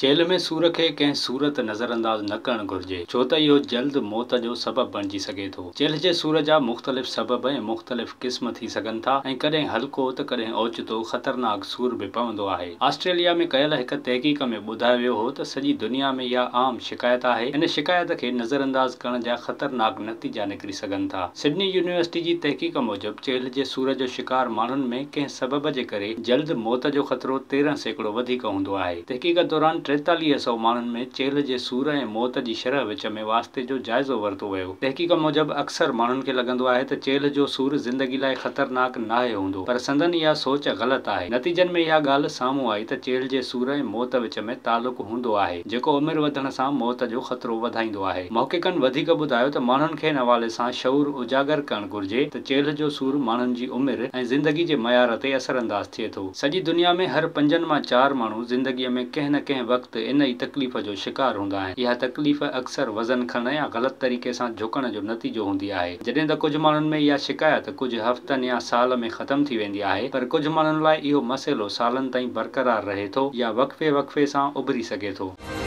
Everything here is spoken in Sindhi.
چيلهه ۾ سور کي ڪنهن صورت نظرانداز نه ڪرڻ گهرجي، ڇو ته اهو جلد موت جو سبب بڻجي سگهي ٿو. چيلهه جي سور جا مختلف سبب ۽ مختلف قسم ٿي سگهن ٿا ۽ ڪڏهن هلڪو ته ڪڏهن اوچتو خطرناڪ سور به پوندو آهي. آسٽريليا ۾ ڪيل هڪ تحقيق ۾ ٻڌايو ويو هو ته سڄي دنيا ۾ اها عام شڪايت آهي. ان شڪايت کي نظرانداز ڪرڻ جا خطرناڪ نتيجا نڪري سگهن ٿا. سڊني يونيورسٽي جي تحقيق موجب چيلهه جي سور جو شڪار ماڻهن ۾ ڪنهن سبب جي ڪري جلد موت جو خطرو 13% وڌيڪ هوندو آهي. تحقيق دوران 43 سئو ماڻهن ۾ چيلهه جي سور ۽ موت جي شرح وچ ۾ واسطي جو جائزو ورتو ويو. تحقيق موجب اڪثر ماڻهن کي لڳندو آهي ته چيلهه جو سور زندگي لاء خطرناڪ ناهي هوندو پر سندن اها سوچ غلط آهي. نتيجن ۾ اها ڳالهه سامهون آئي ته چيلهه جي سور ۽ موت وچ ۾ تعلق هوندو آهي جيڪو عمر وڌڻ سان موت جو خطرو وڌائيندو آهي. محققن وڌيڪ ٻڌايو ته ماڻهن کي ان حوالي سان شعور اجاگر ڪرڻ گهرجي ته چيلهه جو سور ماڻهن جي عمر ۽ زندگي جي معيار تي اثرانداز ٿئي ٿو. سڄي دنيا ۾ هر پنجن مان چار ماڻهو زندگيء ۾ ڪنهن نه ڪنهن وقت ان ئي تڪليف جو شڪار هوندا آهن. اها تڪليف اڪثر وزن کڻڻ يا غلط طريقي سان جهڪڻ جو نتيجو هوندي آهي. جڏهن ته ڪجهه ماڻهن ۾ اها شڪايت ڪجهه هفتن يا سال ۾ ختم ٿي ويندي آهي پر ڪجهه ماڻهن لاء اهو مسئلو سالن تائين برقرار رهي ٿو يا وقفي وقفي سان اڀري سگهي ٿو.